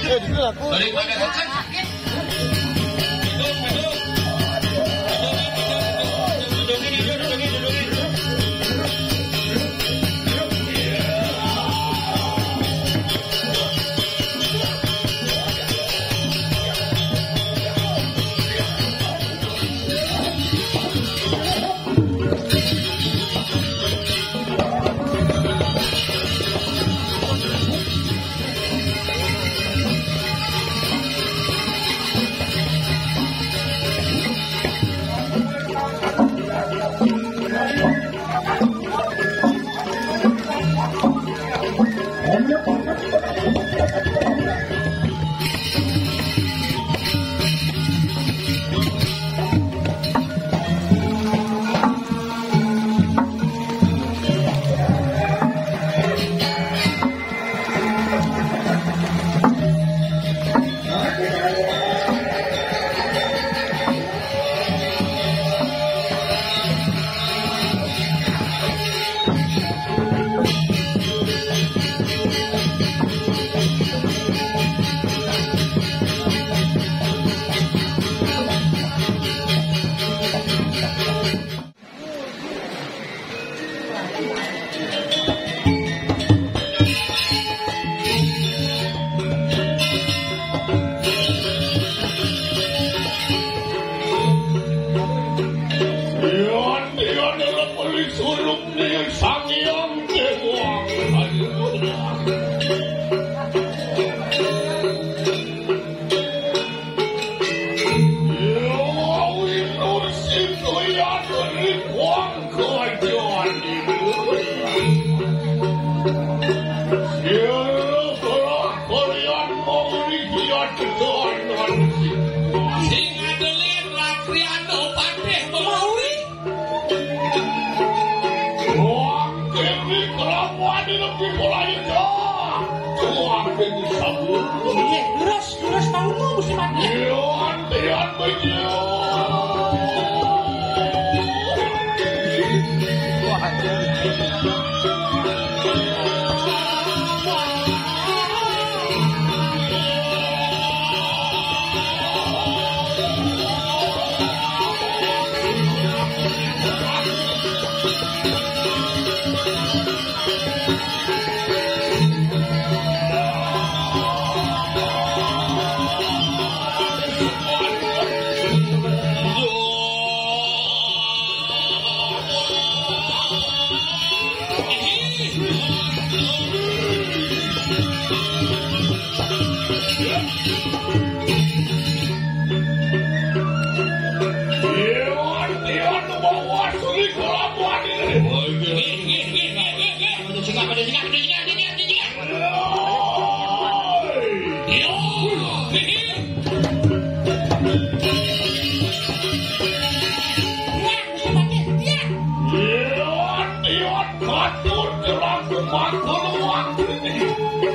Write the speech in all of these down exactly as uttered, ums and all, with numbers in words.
Eh, duduk aku. Daripada Yan, yan, ora beli surup ning Sang Hyang Dewa. Ayo. Sing adelit rakyat Patih Belawi. Wah, ini kelakuan ini lebih mulai dah. Tuh, aku ini sabun. Iya, terus, terus tahu tuh mesti mati. Iya, antian begitu.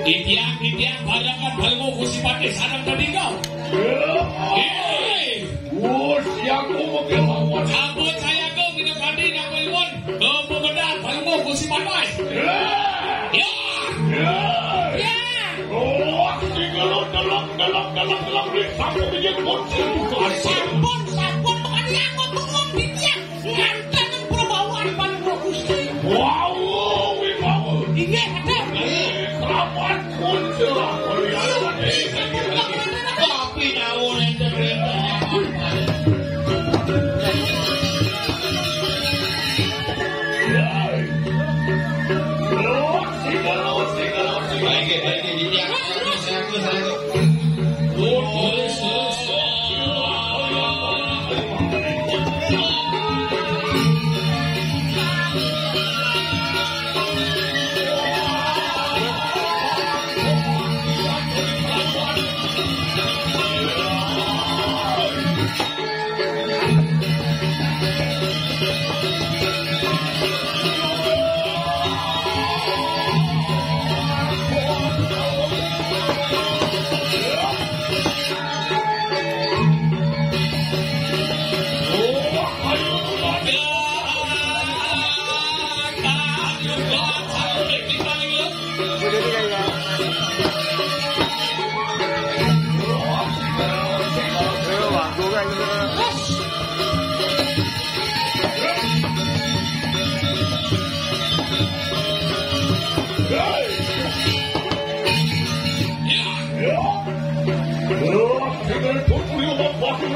Titiang, titiang, barengan balmu Gusti Patih sareng tadi kau. Hei. Wus, yang umum yang lawan. Ampun saya kau minum hati nak melimun. Kau pemedah balmu Gusti Patih. Ya. Ya. Ya. Ya. Oh, si gelo delok, delok, delok, delok, di samping dia kunci. Sampun, sampun, bukan yang mau turun di dia. Nganten Prabawan Paduka Gusti. Wau, wibawa. Inggih, Raden. Keramat kunci. Tapi nyawon enten-enten. Baik, baik, baik.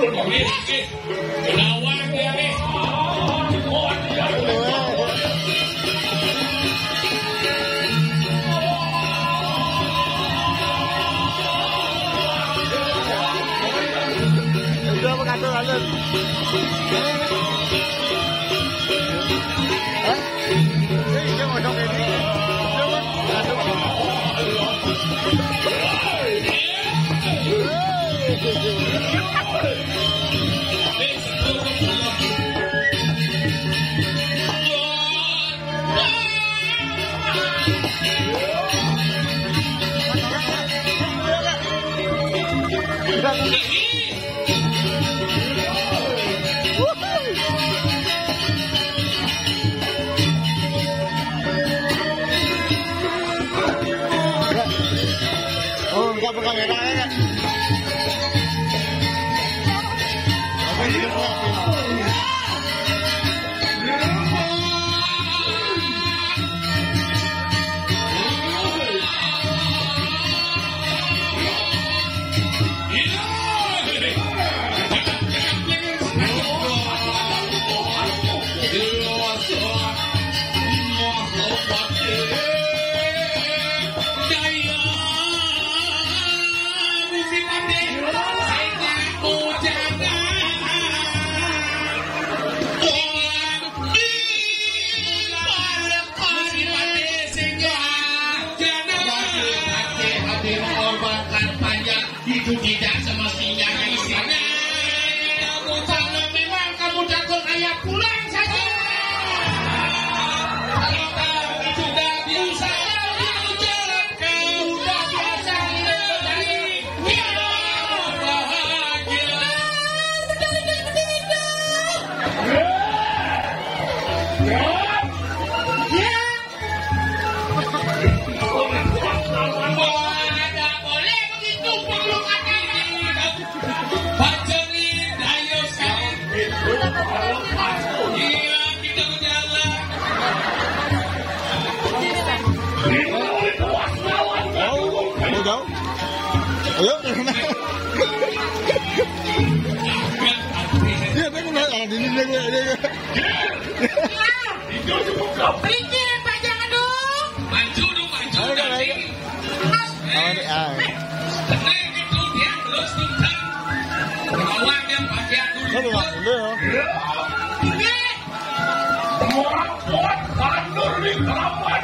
Itu apa kata lalu? Hah? Eh, dia ngomong kayak gini. Dia ngomong, aduh. Oh, enggak pegang merah, ya, kan? Itu tidak semestinya di sini. Kalau memang kamu takut, ayo pulang saja. Kalau kamu sudah biasa, sudah biasa, ya, bahagia. Ya. Boleh begitu, Pak Lukas. Pacangin, ayo sekarang. Iya, kita berjalan. Oh, udah. Ayo. Iya, tapi nggak, kalau di sini dia, dia, dia. Itu dibuka. Pinggir, Pak, jangan dong. Maju dong, maju. Ayo, ayo. Awas, ah. Tenang itu, dia terus tuntas. Lawan yang bagian dulu. Aduh, nggak boleh, ya. Pinggir. Orang kuat, tandur di terapan,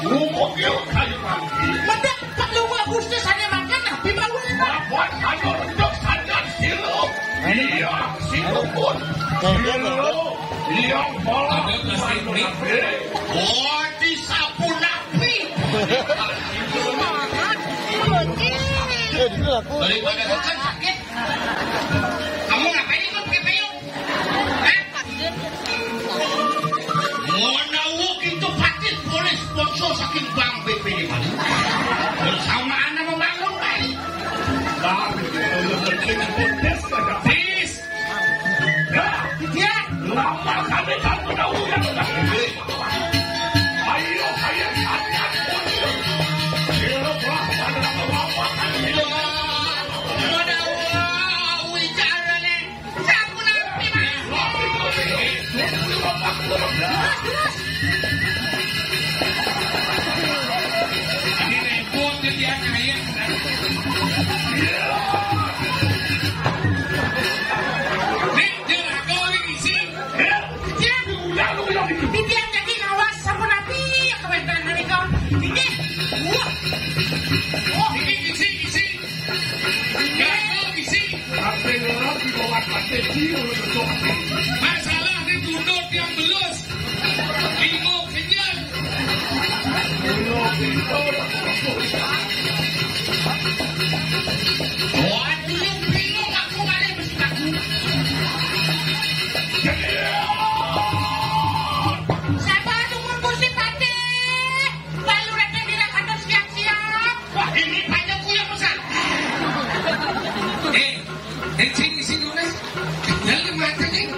umur dia kayu mangki. Mendek, Pak, lu Agustus hanya makan, tapi bau. Lawan tandur, dok, tangan silu. Iya, silu pun. Silu. Yang malah ada plastik nih. Oh, disapu napi. Eh, di sini aku. Daripada makan sakit. Kamu ngapain ikut pakai payung? Hah? Mau nahu itu patit boleh sponsor saking Bank B P D Bali. Bersamaan sama Bang Lung, Bali. Bang, Tis. Ya, dia. Lama kami tak tahu yang tak. Ayo, ayo, ayo. Bicara nih. Sapu napi, Mas. Ini repot dia, dia kaya. Nih, dia lagu nih, isi. Dia, dia jadi ngawas sapu napi, ya, kebetulan hari kau. Ini, wah. Wah, ini isi, isi. Gagal isi. Masalah ditunduk yang belus. Bingung kenyal. Waduh, bingung aku kali mesti aku. Sabar, tunggu kursi, Pak. Lalu rete bilang ada siap-siap. Wah, ini panjang punya pesan. Eh, eh, sini, sini, Mas. Lalu matanya.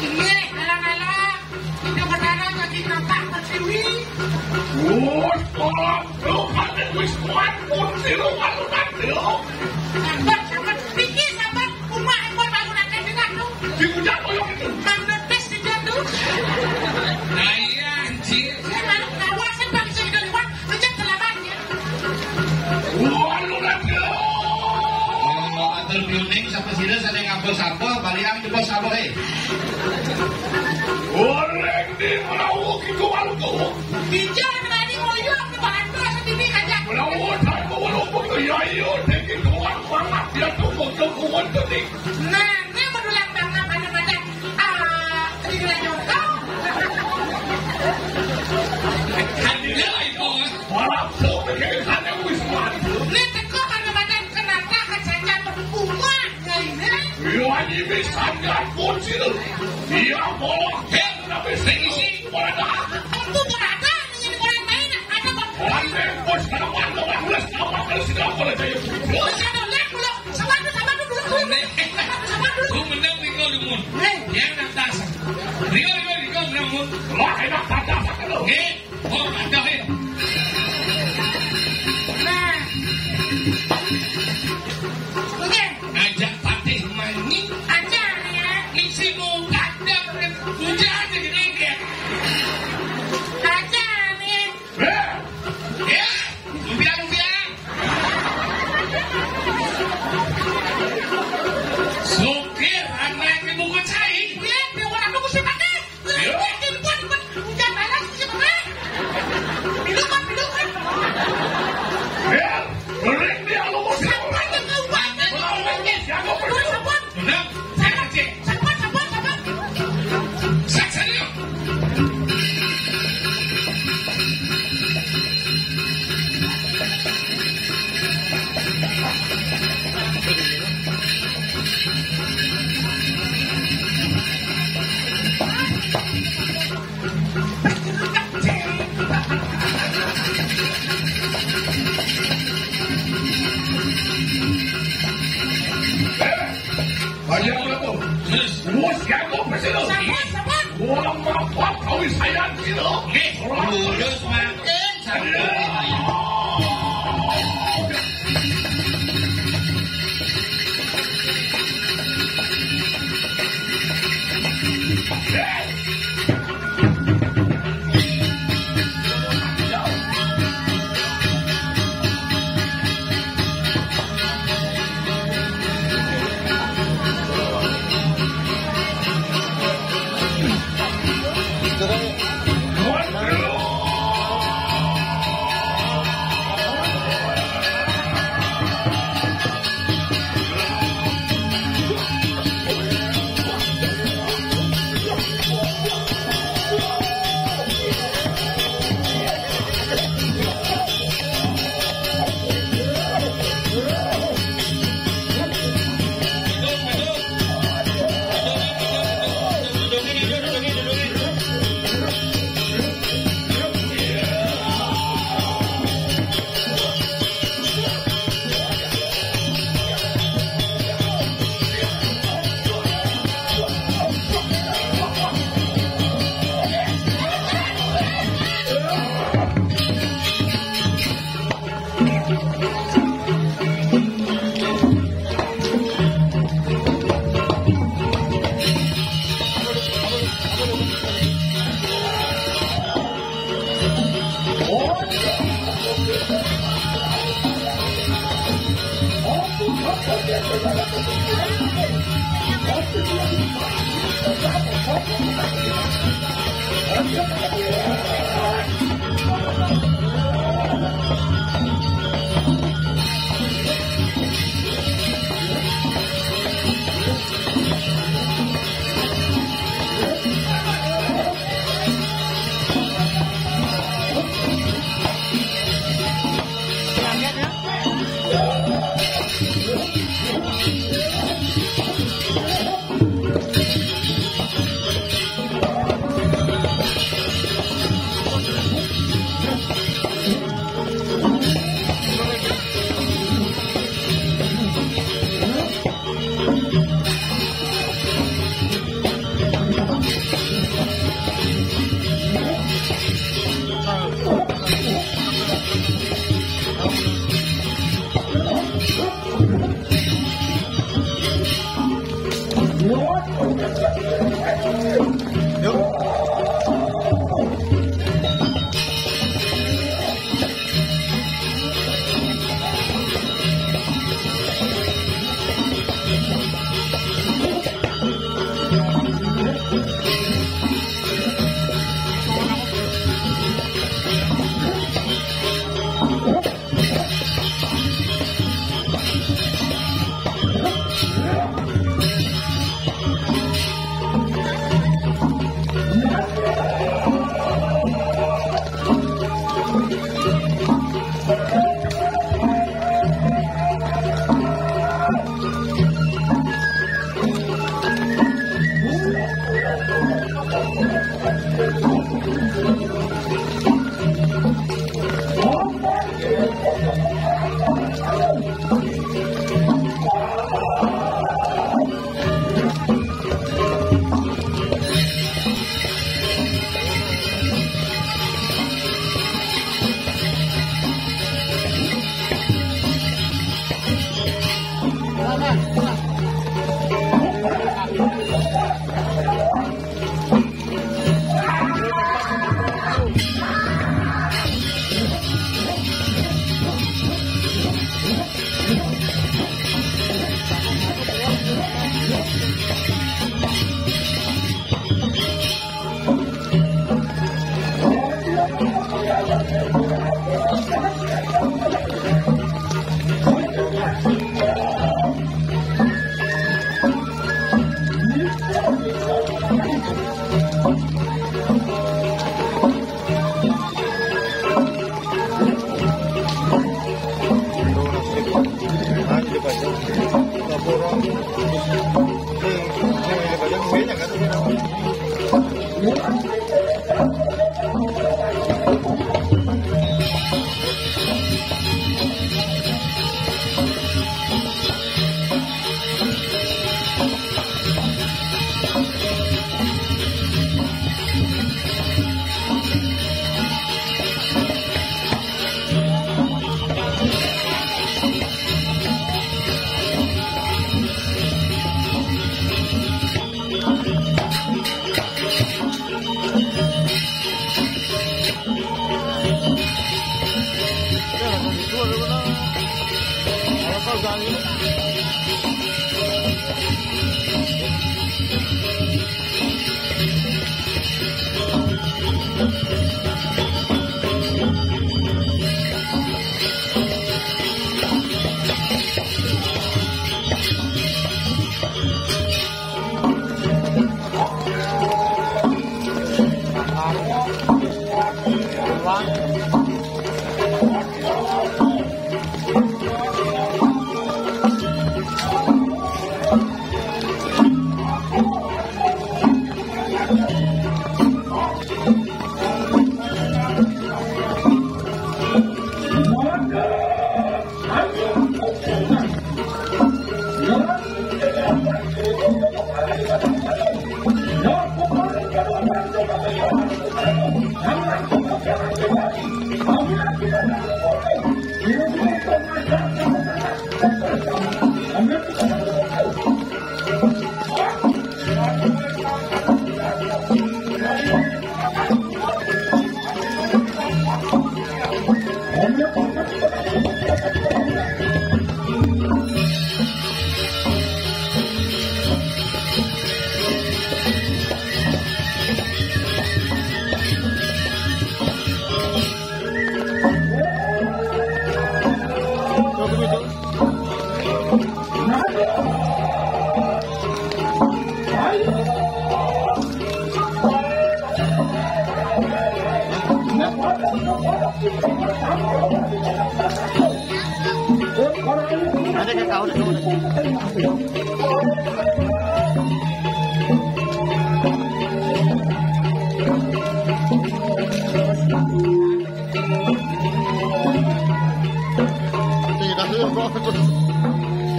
Ini, alang-alang. Itu berdarah lagi nampak pertiwi. Wah, tolong. Lu kan wis kuat pun di rumah lu nanti, lo. Sabar, sabar. Kuning sapa sira sané ngapa-sapa, balian jebos sapa, hé. Goreng di menawa kita warga. Bicara tadi ngoyok ke bantu sendiri aja. Menawa tak mau lupa ke yaya, tak kita warga, dia tuh mau ke kuat tadi. Nah, ini berulang tangan pada-pada. Ah, ini kena nyokap. Kan dia lah itu. Malah tuh, bikin sana wis mati. Ini teko pada-pada kenapa kacanya berkuat. Iya, ini bisa nggak bocil. Iya, bola. Hei, kenapa sing isi? Bola dah. Itu bola dah, ini bola main. Ada bang. Bola main, bos, kalau warga, warga, kalau sudah bola jaya. Bola jaya, bola. Sabar dulu, sabar dulu, dulu, dulu. Sabar dulu, sabar dulu. Ku menang ringo lumun. Hei. Yang nang tas. Ringo, ringo, ringo, menang mun. Wah, enak, tak, tak, tak, lu. Hei. Oh, ada, hei. Nah. Oke. Ngajak Patih Manyi. Aja, ya. Ning si muka ada, ujar aja gini, ya. Aja, nih. Eh. Ya, lumpia, lumpia. Sopir, anak ibu ku cai. Iya, dia orang nunggu si Patih. Ayo, Prabu. Terus? Wes, ya, kok pesen lo? Sampun, sampun. Wah, maaf, Pak, kau saya gitu. Nggih, lurus mangkin, sampun.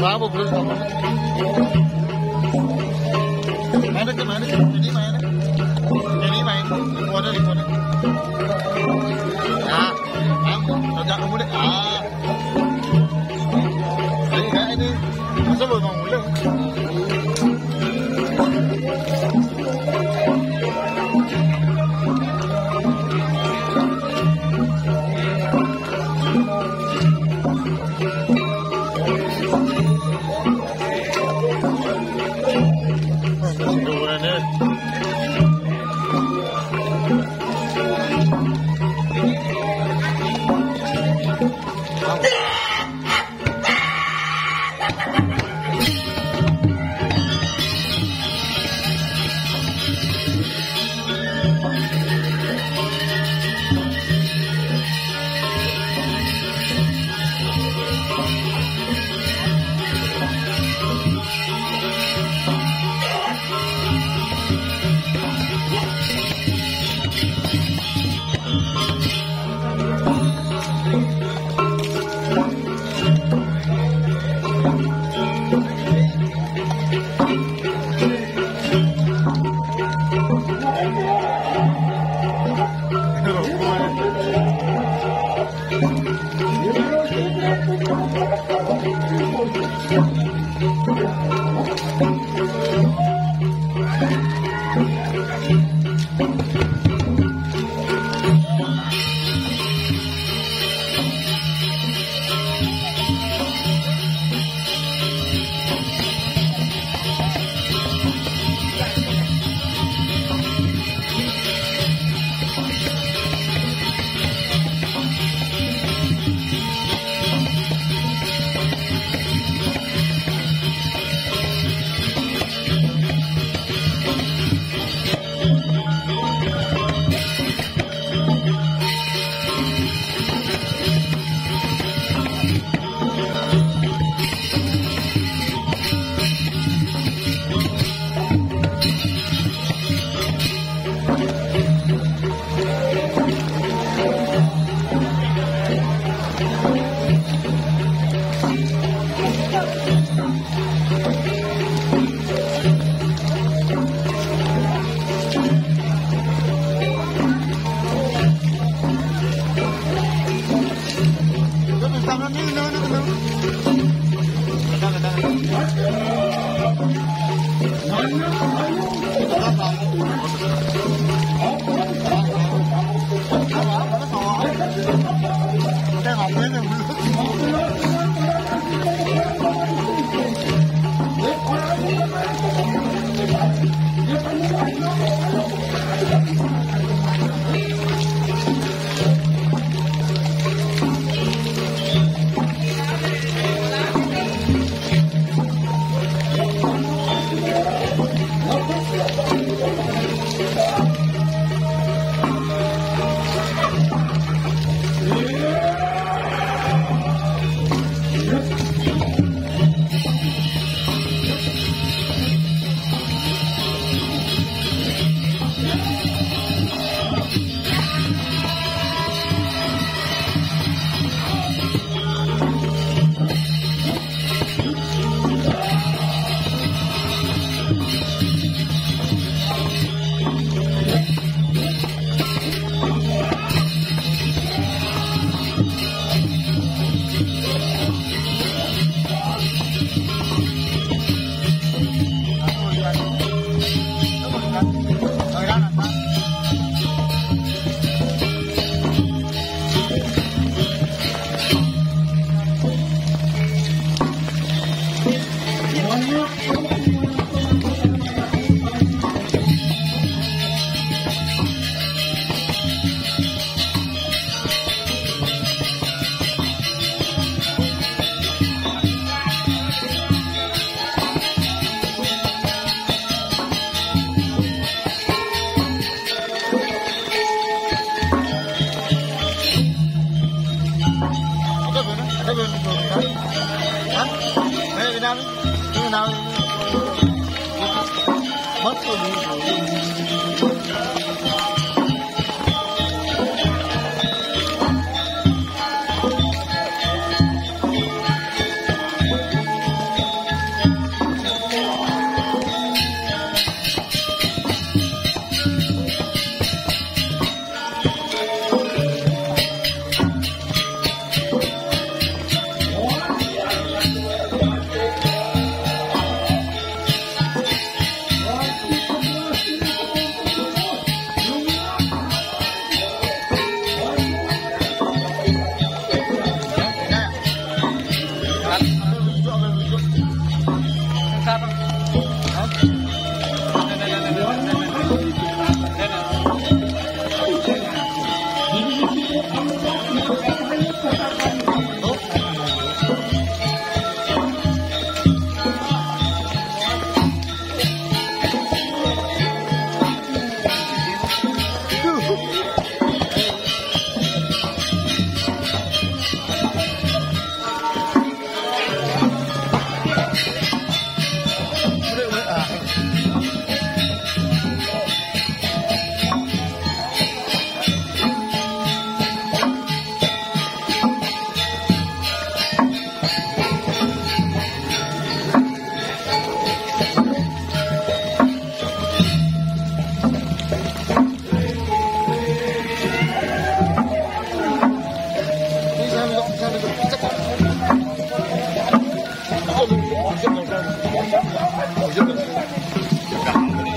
Vamos, por favor. Mana ke mana? Ini mana? Ini mana? Recorder, recorder. Ah, kamu, kamu deh. Ah. Ini enggak ini. Masa belum mau mulai?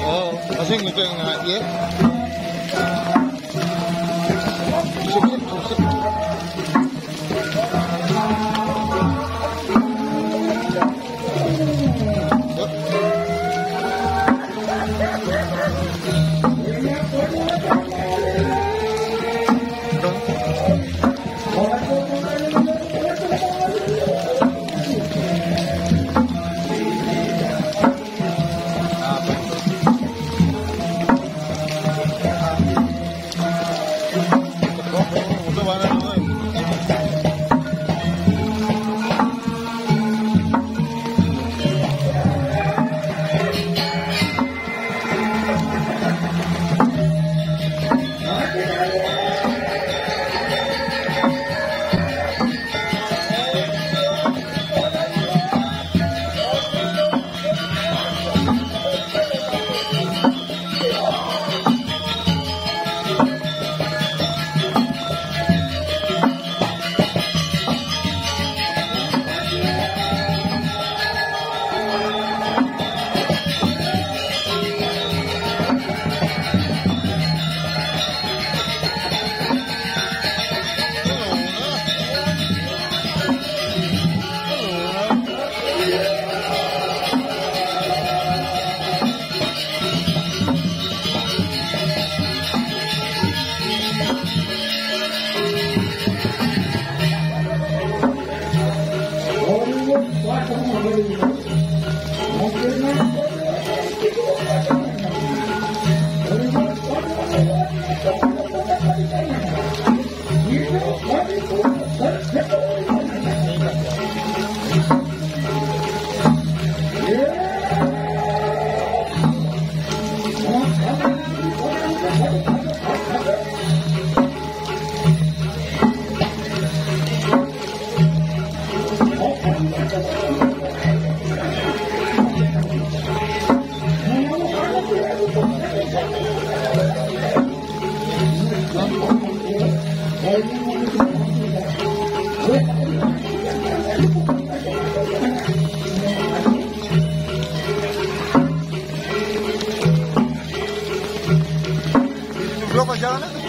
Oh, masih ngikut yang naik ya. Loco, ya, ¿no?